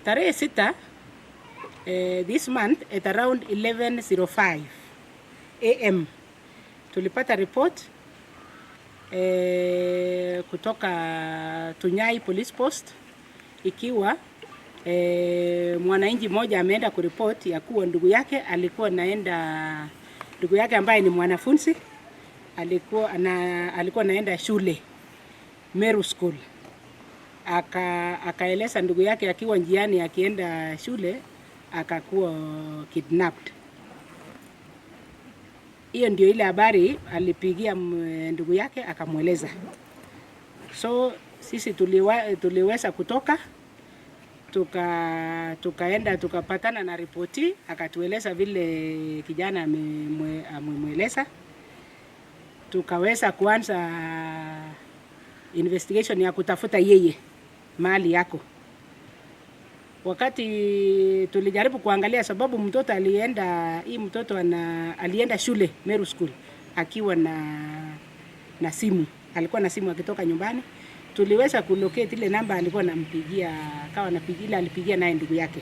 Tarehe 6, this month at around 11:05 am tulipata report kutoka Tunyai Police Post ikiwa mwananchi mmoja ameenda kuripoti ya kuwa ndugu yake alikuwa naenda, ndugu yake ambaye ni mwanafunzi alikuwa naenda shule Meru School, akaeleza ndugu yake akiwa njiani akienda shule akakuwa kidnapped. Hiyo ndio ile habari alipigia ndugu yake akamweleza. So sisi tuliweza kutoka tukaenda tukapatana na ripoti, akatueleza vile kijana amemweleza. Tukaweza kuanza investigation ya kutafuta yeye mahali yako. Wakati tulijaribu kuangalia sababu mtoto alienda, hii mtoto alienda shule Meru School akiwa na simu, alikuwa na simu akitoka nyumbani. Tuliweza kulocate ile namba alikuwa anampigia, akawa anapigia ile alipigia naye ndugu yake.